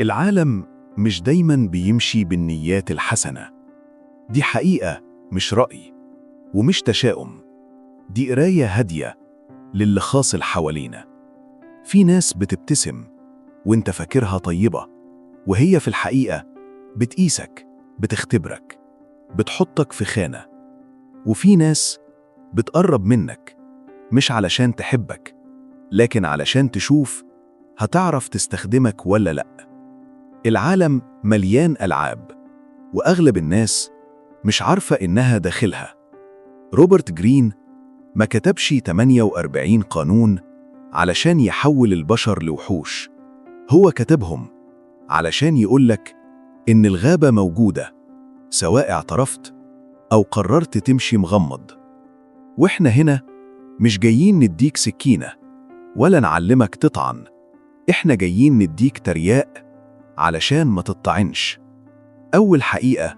العالم مش دايما بيمشي بالنيات الحسنة. دي حقيقة، مش رأي ومش تشاؤم، دي قراية هادية للي خاصل حوالينا. في ناس بتبتسم وانت فاكرها طيبة، وهي في الحقيقة بتقيسك، بتختبرك، بتحطك في خانة. وفي ناس بتقرب منك مش علشان تحبك، لكن علشان تشوف هتعرف تستخدمك ولا لأ. العالم مليان ألعاب، وأغلب الناس مش عارفة إنها داخلها. روبرت جرين ما كتبش 48 قانون علشان يحول البشر لوحوش، هو كتبهم علشان يقولك إن الغابة موجودة، سواء اعترفت أو قررت تمشي مغمض. وإحنا هنا مش جايين نديك سكينة ولا نعلمك تطعن، إحنا جايين نديك ترياق علشان ما تطعنش. أول حقيقة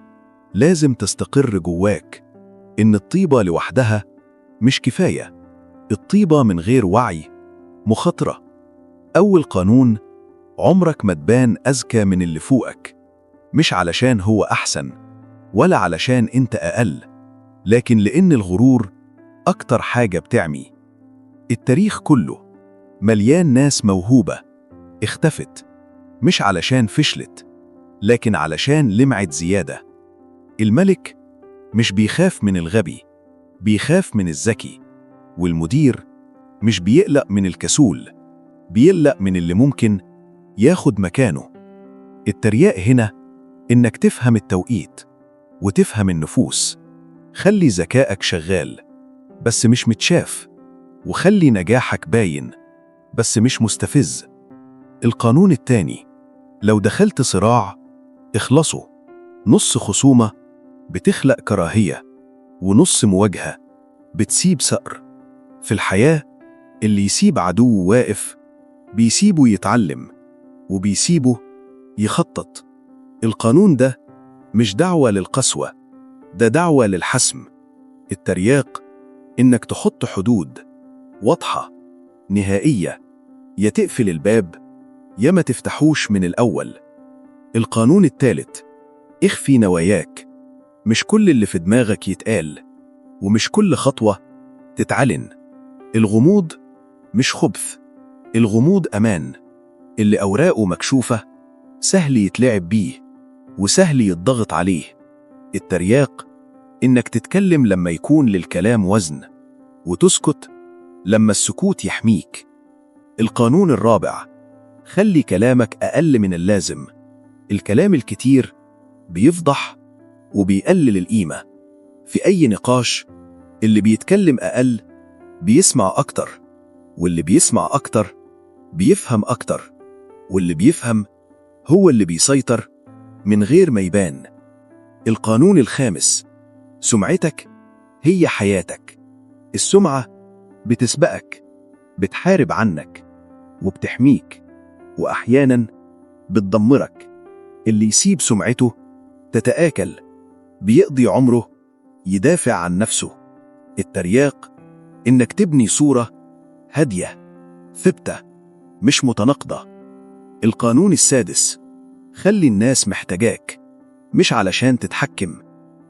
لازم تستقر جواك، إن الطيبة لوحدها مش كفاية. الطيبة من غير وعي مخاطرة. أول قانون: عمرك ما تبان أذكى من اللي فوقك، مش علشان هو أحسن ولا علشان أنت أقل، لكن لأن الغرور أكتر حاجة بتعمي. التاريخ كله مليان ناس موهوبة اختفت، مش علشان فشلت، لكن علشان لمعت زيادة. الملك مش بيخاف من الغبي، بيخاف من الذكي. والمدير مش بيقلق من الكسول، بيقلق من اللي ممكن ياخد مكانه. الترياق هنا إنك تفهم التوقيت وتفهم النفوس. خلي ذكائك شغال بس مش متشاف، وخلي نجاحك باين بس مش مستفز. القانون التاني: لو دخلت صراع اخلصه. نص خصومة بتخلق كراهية، ونص مواجهة بتسيب ثأر. في الحياة اللي يسيب عدوه واقف بيسيبه يتعلم وبيسيبه يخطط. القانون ده مش دعوة للقسوة، ده دعوة للحسم. الترياق إنك تحط حدود واضحة نهائية، يا تقفل الباب يا ما تفتحوش من الأول. القانون الثالث: اخفي نواياك. مش كل اللي في دماغك يتقال، ومش كل خطوة تتعلن. الغموض مش خبث، الغموض أمان. اللي أوراقه مكشوفة سهل يتلعب بيه وسهل يتضغط عليه. الترياق إنك تتكلم لما يكون للكلام وزن، وتسكت لما السكوت يحميك. القانون الرابع: خلي كلامك أقل من اللازم. الكلام الكتير بيفضح وبيقلل القيمة. في أي نقاش اللي بيتكلم أقل بيسمع أكتر، واللي بيسمع أكتر بيفهم أكتر، واللي بيفهم هو اللي بيسيطر من غير ما يبان. القانون الخامس: سمعتك هي حياتك. السمعة بتسبقك، بتحارب عنك وبتحميك، وأحيانا بتدمرك. اللي يسيب سمعته تتآكل بيقضي عمره يدافع عن نفسه. الترياق إنك تبني صورة هادية ثابتة مش متناقضة. القانون السادس: خلي الناس محتاجاك، مش علشان تتحكم،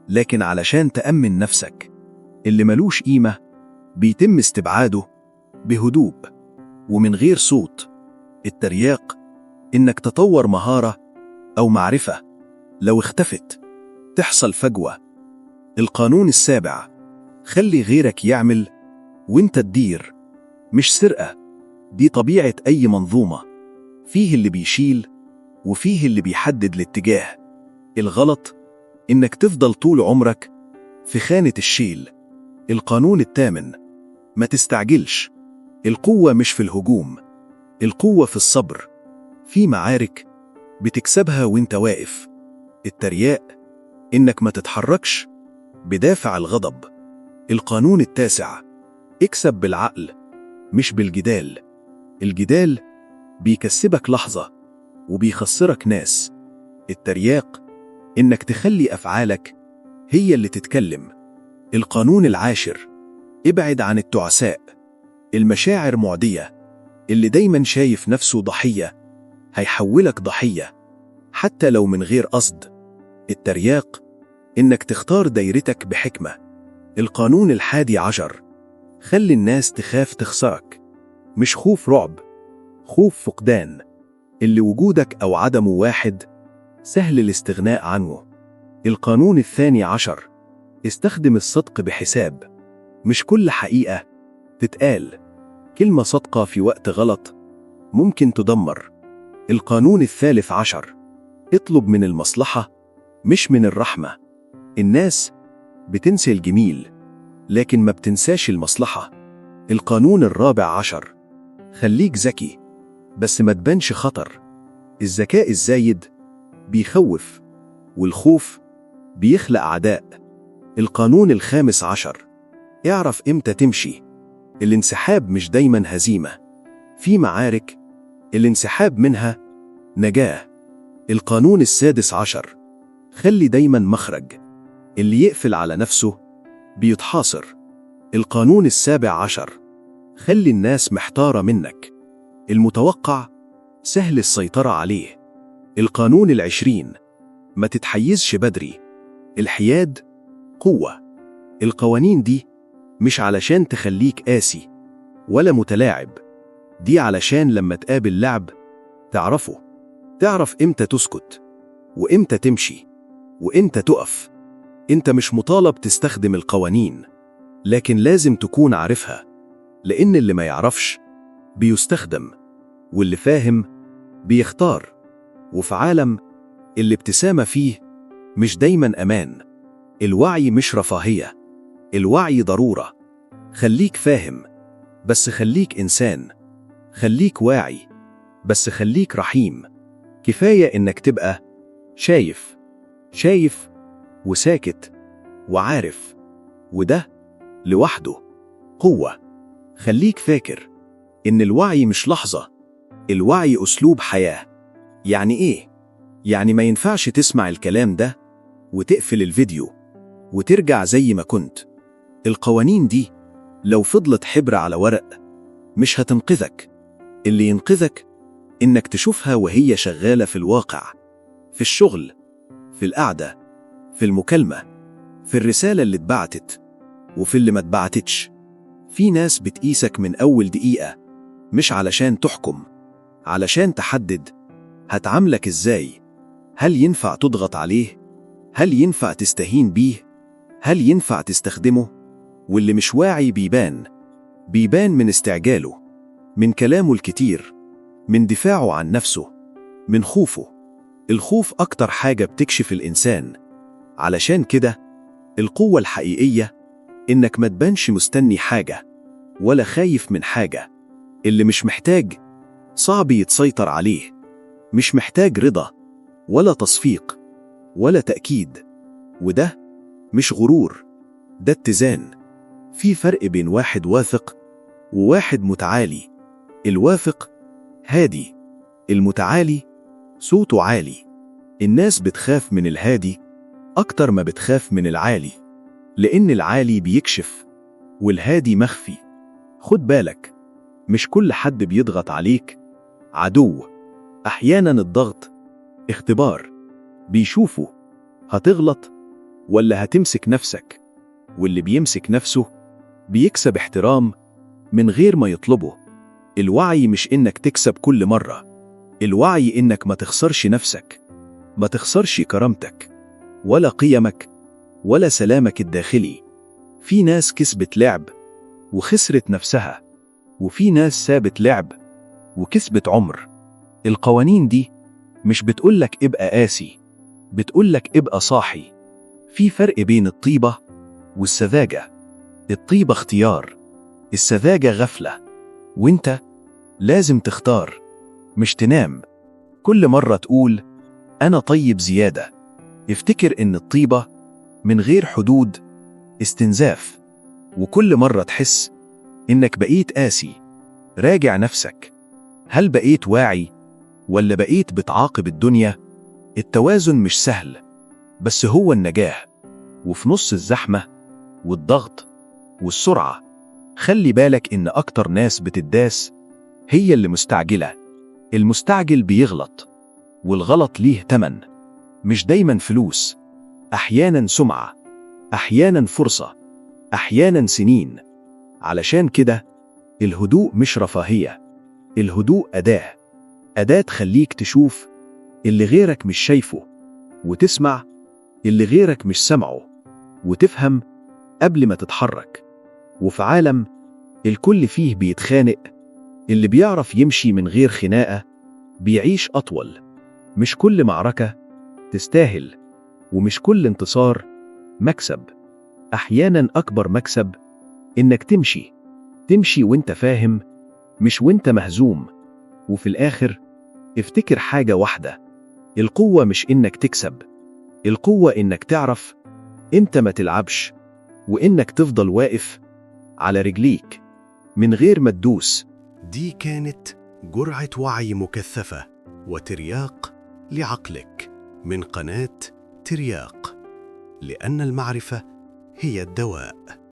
لكن علشان تأمن نفسك. اللي ملوش قيمة بيتم استبعاده بهدوء ومن غير صوت. الترياق إنك تطور مهارة أو معرفة لو اختفت تحصل فجوة. القانون السابع: خلي غيرك يعمل وانت تدير. مش سرقة، دي طبيعة أي منظومة، فيه اللي بيشيل وفيه اللي بيحدد الاتجاه. الغلط إنك تفضل طول عمرك في خانة الشيل. القانون الثامن: ما تستعجلش. القوة مش في الهجوم، القوة في الصبر. في معارك بتكسبها وانت واقف. الترياق إنك ما تتحركش بدافع الغضب. القانون التاسع: اكسب بالعقل مش بالجدال. الجدال بيكسبك لحظة وبيخسرك ناس. الترياق إنك تخلي أفعالك هي اللي تتكلم. القانون العاشر: ابعد عن التعساء. المشاعر معدية، اللي دايما شايف نفسه ضحية هيحولك ضحية. حتى لو من غير قصد. الترياق إنك تختار دايرتك بحكمة. القانون 11، خلي الناس تخاف تخسرك. مش خوف رعب، خوف فقدان. اللي وجودك أو عدمه واحد، سهل الاستغناء عنه. القانون 12، استخدم الصدق بحساب. مش كل حقيقة تتقال. كلمة صادقة في وقت غلط ممكن تدمر. القانون 13، اطلب من المصلحة مش من الرحمة. الناس بتنسي الجميل، لكن ما بتنساش المصلحة. القانون 14، خليك ذكي بس ما تبانش خطر. الذكاء الزايد بيخوف، والخوف بيخلق عداء. القانون 15، اعرف امتى تمشي. الانسحاب مش دايما هزيمة. في معارك الانسحاب منها نجاة. القانون 16، خلي دايما مخرج. اللي يقفل على نفسه بيتحاصر. القانون 17، خلي الناس محتارة منك. المتوقع سهل السيطرة عليه. القانون 20، ما تتحيزش بدري. الحياد قوة. القوانين دي مش علشان تخليك قاسي ولا متلاعب، دي علشان لما تقابل لعب تعرفه، تعرف امتى تسكت وامتى تمشي وامتى تقف. انت مش مطالب تستخدم القوانين، لكن لازم تكون عارفها، لأن اللي ما يعرفش بيستخدم، واللي فاهم بيختار. وفي عالم الابتسامة فيه مش دايما أمان، الوعي مش رفاهية، الوعي ضرورة. خليك فاهم بس خليك إنسان، خليك واعي بس خليك رحيم. كفاية إنك تبقى شايف، شايف وساكت وعارف، وده لوحده قوة. خليك فاكر إن الوعي مش لحظة، الوعي أسلوب حياة. يعني إيه؟ يعني ما ينفعش تسمع الكلام ده وتقفل الفيديو وترجع زي ما كنت. القوانين دي لو فضلت حبر على ورق مش هتنقذك. اللي ينقذك إنك تشوفها وهي شغالة في الواقع، في الشغل، في القعدة، في المكالمة، في الرسالة اللي اتبعتت وفي اللي ما اتبعتتش. في ناس بتقيسك من أول دقيقة، مش علشان تحكم، علشان تحدد هتعاملك إزاي. هل ينفع تضغط عليه؟ هل ينفع تستهين بيه؟ هل ينفع تستخدمه؟ واللي مش واعي بيبان، بيبان من استعجاله، من كلامه الكتير، من دفاعه عن نفسه، من خوفه. الخوف أكتر حاجة بتكشف الإنسان. علشان كده القوة الحقيقية إنك ما تبانش مستني حاجة ولا خايف من حاجة. اللي مش محتاج صعب يتسيطر عليه، مش محتاج رضا ولا تصفيق ولا تأكيد. وده مش غرور، ده اتزان. في فرق بين واحد واثق وواحد متعالي. الواثق هادي، المتعالي صوته عالي. الناس بتخاف من الهادي أكتر ما بتخاف من العالي، لأن العالي بيكشف والهادي مخفي. خد بالك، مش كل حد بيضغط عليك عدو. أحيانا الضغط اختبار، بيشوفه هتغلط ولا هتمسك نفسك. واللي بيمسك نفسه بيكسب احترام من غير ما يطلبه. الوعي مش إنك تكسب كل مرة، الوعي إنك ما تخسرش نفسك، ما تخسرش كرامتك ولا قيمك ولا سلامك الداخلي. في ناس كسبت لعب وخسرت نفسها، وفي ناس سابت لعب وكسبت عمر. القوانين دي مش بتقولك ابقى قاسي، بتقولك ابقى صاحي. في فرق بين الطيبة والسذاجة. الطيبة اختيار، السذاجة غفلة، وانت لازم تختار، مش تنام. كل مرة تقول أنا طيب زيادة، افتكر إن الطيبة من غير حدود استنزاف. وكل مرة تحس إنك بقيت قاسي، راجع نفسك، هل بقيت واعي ولا بقيت بتعاقب الدنيا؟ التوازن مش سهل، بس هو النجاة. وفي نص الزحمة والضغط والسرعة، خلي بالك إن أكتر ناس بتداس هي اللي مستعجلة. المستعجل بيغلط، والغلط ليه تمن، مش دايما فلوس، أحيانا سمعة، أحيانا فرصة، أحيانا سنين. علشان كده الهدوء مش رفاهية، الهدوء أداة، أداة تخليك تشوف اللي غيرك مش شايفه، وتسمع اللي غيرك مش سمعه، وتفهم قبل ما تتحرك. وفي عالم الكل فيه بيتخانق، اللي بيعرف يمشي من غير خناقة بيعيش أطول. مش كل معركة تستاهل، ومش كل انتصار مكسب. أحيانا أكبر مكسب إنك تمشي، تمشي وإنت فاهم، مش وإنت مهزوم. وفي الآخر افتكر حاجة واحدة: القوة مش إنك تكسب، القوة إنك تعرف إمتى ما تلعبش، وإنك تفضل واقف على رجليك من غير ما تدوس. دي كانت جرعة وعي مكثفة وترياق لعقلك من قناة ترياق، لأن المعرفة هي الدواء.